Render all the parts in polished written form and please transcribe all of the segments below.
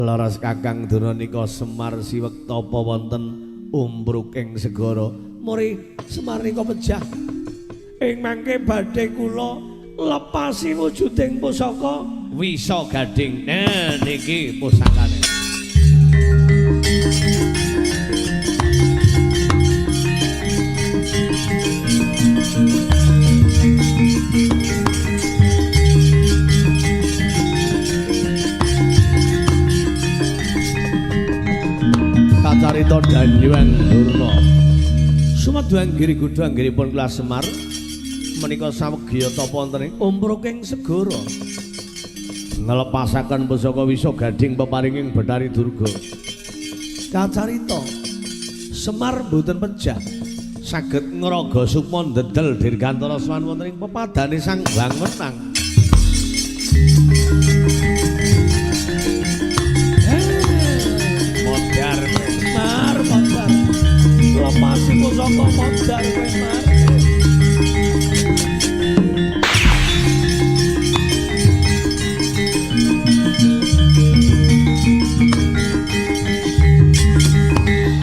Laras Kakang Durna nika Semar siwek tapa wonten umbruk ing segara. Muri Semar nika pejah. Ing mangke badhe kula lepasi wujuding pusaka Wisa Gading. Nah niki pusakane. Kacarita Danyuwang Durna. Sumadwang giri gudha anggenipun Kula Semar menika sawegya tapa wonten ing umbruking segara. Nglepasaken pusaka Wisa Gading peparinging Bathari Durga. Kacarita Semar mboten pejah saged ngraga sukma ndedel dirgantara sowan wonten ing pepadane Sang Hyang Wenang. Modar Mar, modar. Lepasi pusaka modar kowe Mar.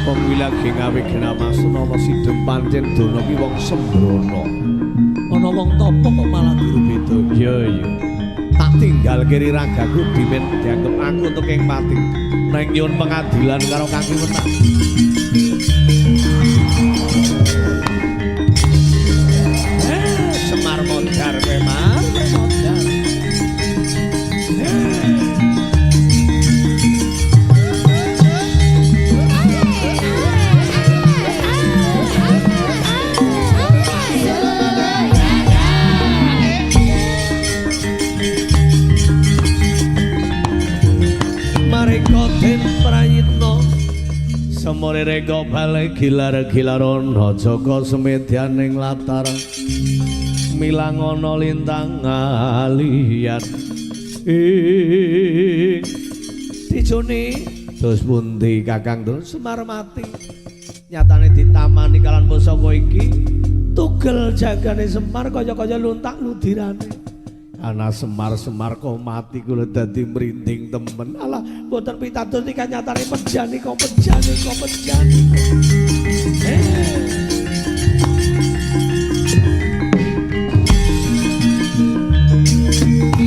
Wong wilage ngawe genamasuna sidem pancen Durna ki wong sembrono. Ana wong tapa kok malah diru beda. Iya iya. Tak tinggal kiri ragaku dimen dianggep aku untuk ing pati. Neng nyuwun pengadilan karo Kaki Wenang. Semar modar kowe Mar, kowe modar. Semore reka bale gilar-gilarana jaka semedyaning latar milangana lintang alian ing dijone dos pundi Kakang Durna Semar mati nyatane ditamani kalan pusaka iki tugel jagane Semar kaya-kaya luntak ludirane. Ana Semar-Semar kok mati kula dadi mrinding temen. Alah mboten pitados iki nyatane pejani kok pejani kok pejani.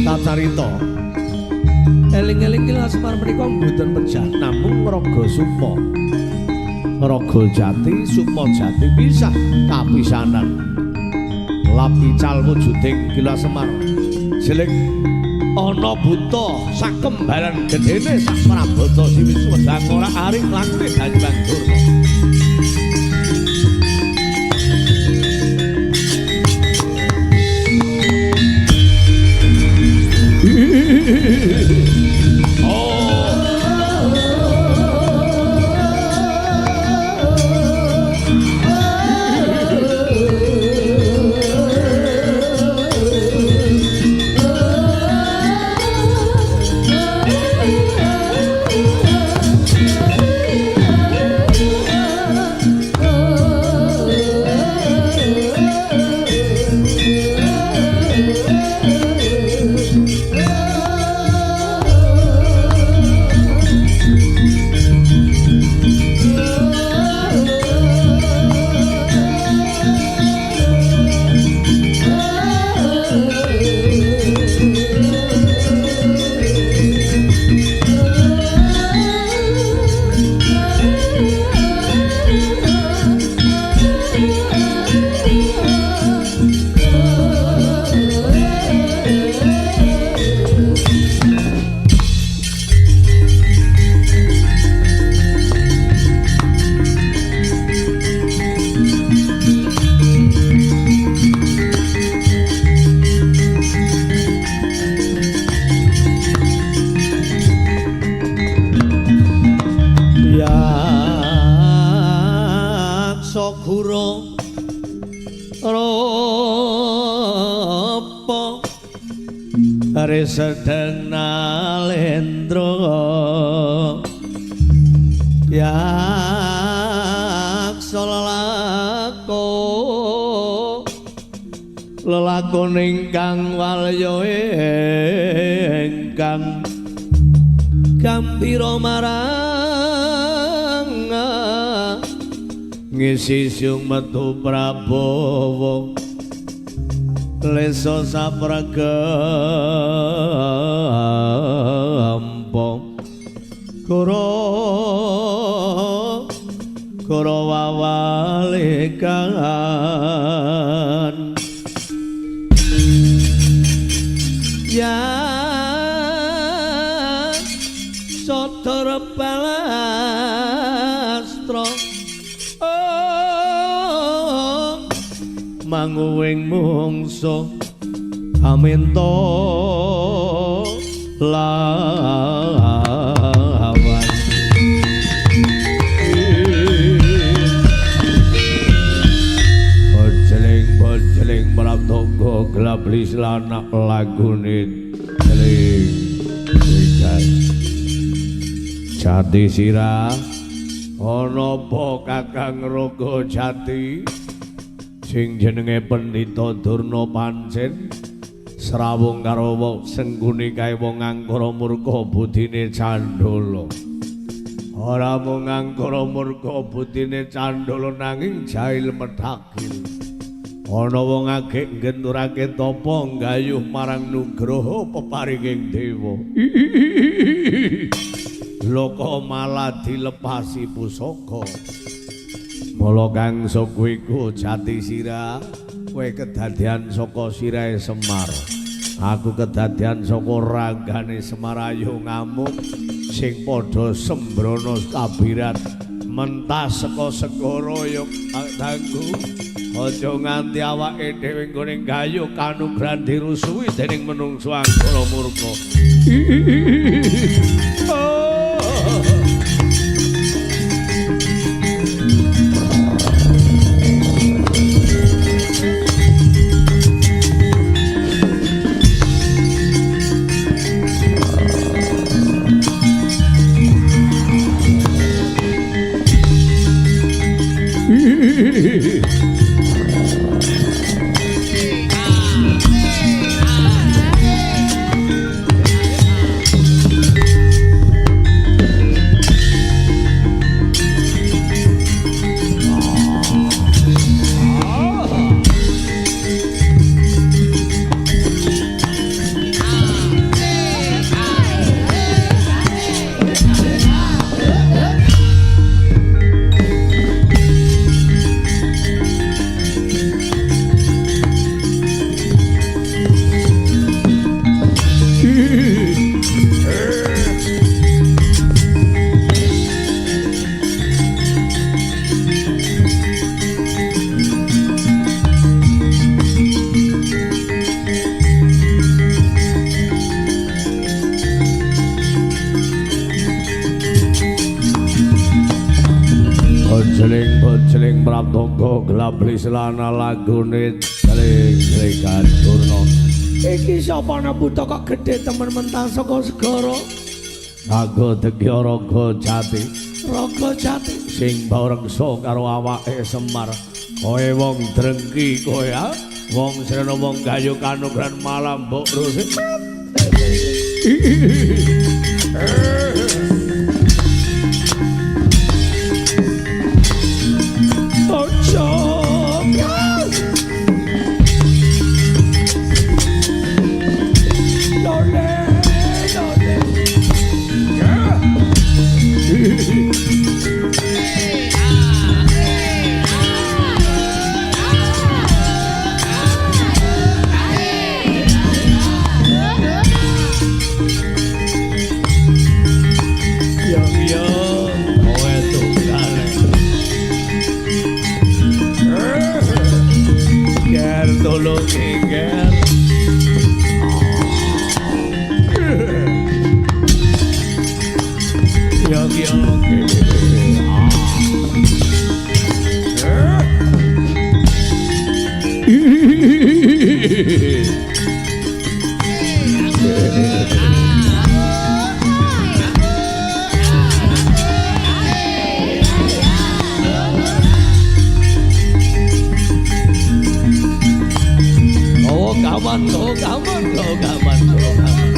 Kacarita eling-eling Kila Semar menika mboten pejah namung raga sukma. Raga jati sukma jati pisah kapisanan. Lapical wujuding Kila Semar. Jelek ana buta sakembaran gedene sak prabata siwi sumedang ora arik lakune Danyuwang Durna. Sedeng nalendra yaksa lelako lelakon ingkang walya ingkang Gambira marang ngisi siung metu Prabowo leso sapragampa koro koro wawalikan ya Sodara Balastra oh manguwing mungsu aminta lawan bojeling-bojeling praptaka glablis lanak lagune jeling jeling Jati sira ana apa Kakang Raga Jati sing jenenge Pendhita Durna pancen srawung karo wong sengguni kae wong angkara murka budine candala. Ora mung angkara murka budine candala nanging jail methagil. Ana wong agek nggenturake tapa nggayuh marang nugraha peparinging dewa. Loko malah dilepasi pusaka. Mula kang saka iku Jati sira kowe kedadian saka sirahe Semar. Aku kedadian saka ranggane Semar ayo ngamuk sing padha sembrono kabirat mentas saka segara ya tanggu. Aja nganti awake dhewe nggone gayuh kanugrahan dirusuhi dening menungso angkara murka. Jeling-jeling praptaka glablis lana lagune jeling-jelingan Durna. Iki sapa ana buta kok gedhe temen mentang saka segara? Raga Degya Raga Jati. Raga Jati sing barengsa karo awake Semar. Kowe wong drengki kowe ha? Wong srena wong gayu kanugrahan malam mbok rusik. Kaman, go kaman, go kaman, go kaman.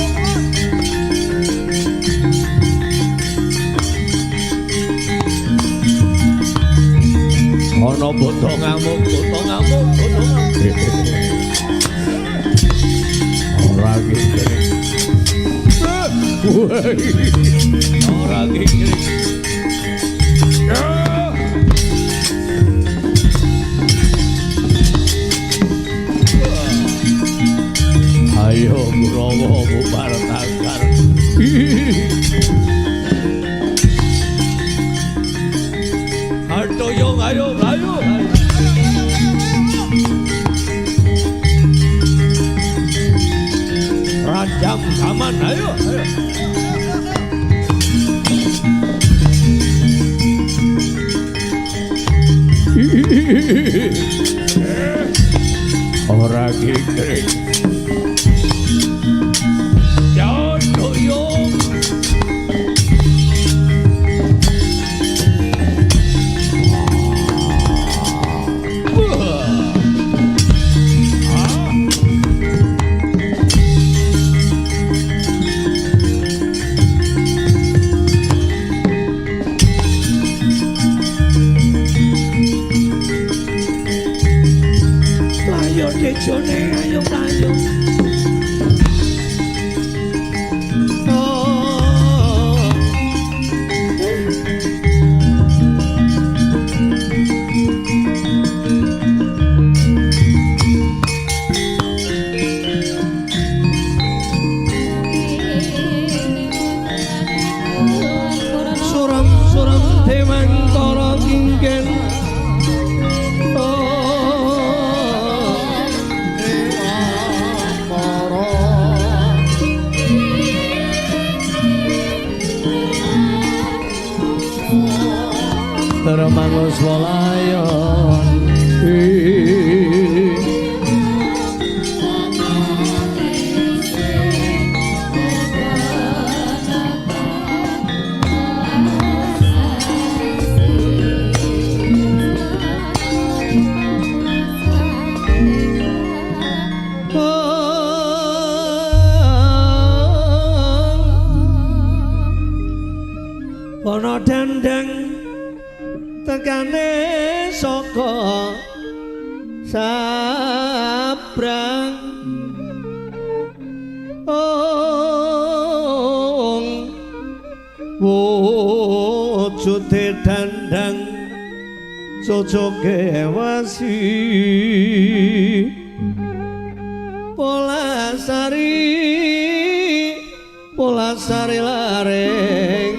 Ana buta ngamuk, buta ngamuk, buta ngamuk. Ora kikrik. Ora kikrik. Ayo Kurawa bubar tangkar. Hartoyo ayo ayo. Rajam Taman ayo ayo. Ora kikrik. Jone ayo mlayu. Oh. Suram-suram dewantara kingken. Termangus walayon. Ana dandang tekane saka sabrang ong wujude dandang cocoke wasi polasari polasari laring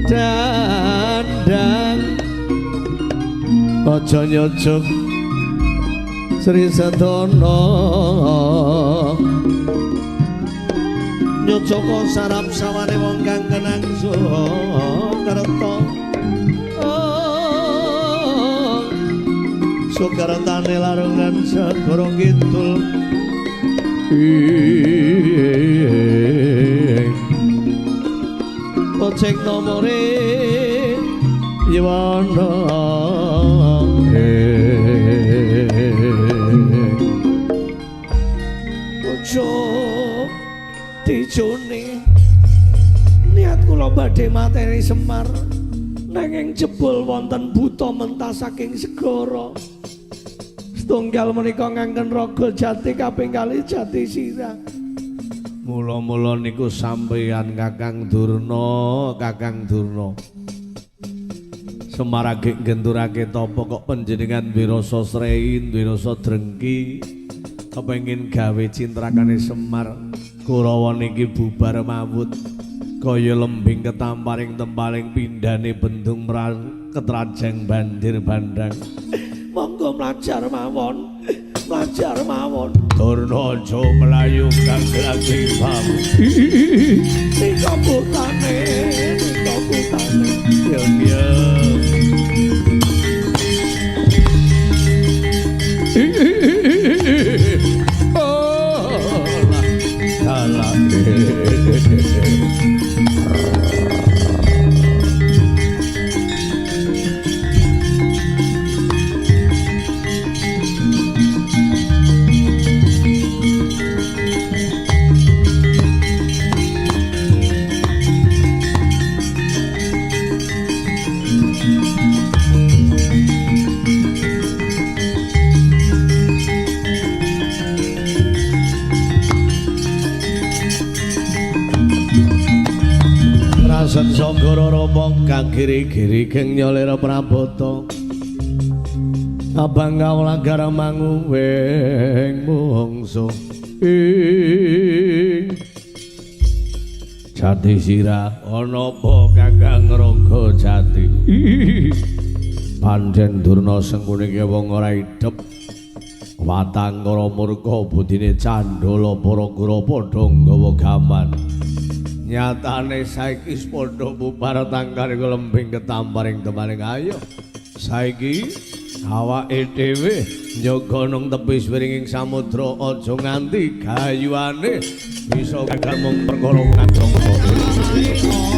dandang aja nyucuk Sri Sadana nyucuk sarap sawane wong kang kenang Sukerta. Sukertane larungan segara kidul. Kocek nomore Yiwana. Ojo dijone niat kula badhe mateni Semar nanging jebul wonten buta mentas saking segara. Setunggal menika ngangken raga jati kaping kalih jati sirah. Mula-mula niku sampeyan Kakang Durna, Kakang Durna. Semar agek nggenturake tapa kok panjenengan wirasa srei, wirasa drengki, kepengin gawe cintrakane Semar. Kurawa niki bubar mawut kaya lembing ketamparing tempaling pindhane bendung ketrajang banjir bandang. Monggo mlajar mawon, mlajar mawon. Durna aja mlayu kang glagipam. Nika putane, nika putane. Yo yo. Oh lah, lah. Jagat sagara rama kang giri-giri geng nyolera prabata. Abang kawula manguwing mungsu. Jati sirah ana apa Kakang Raga Jati? Pancen Durna Sengkuni ki wong ora idep. Watangkara murka budine candala para gura padha nggawa gaman. Nyatane saiki padha bubar tangkare lembing ketamparing temaning ayo. Saiki awake dhewe njaga nang tepi wiringing samudra aja nganti gayuane bisa gagal mung perkara ngandong.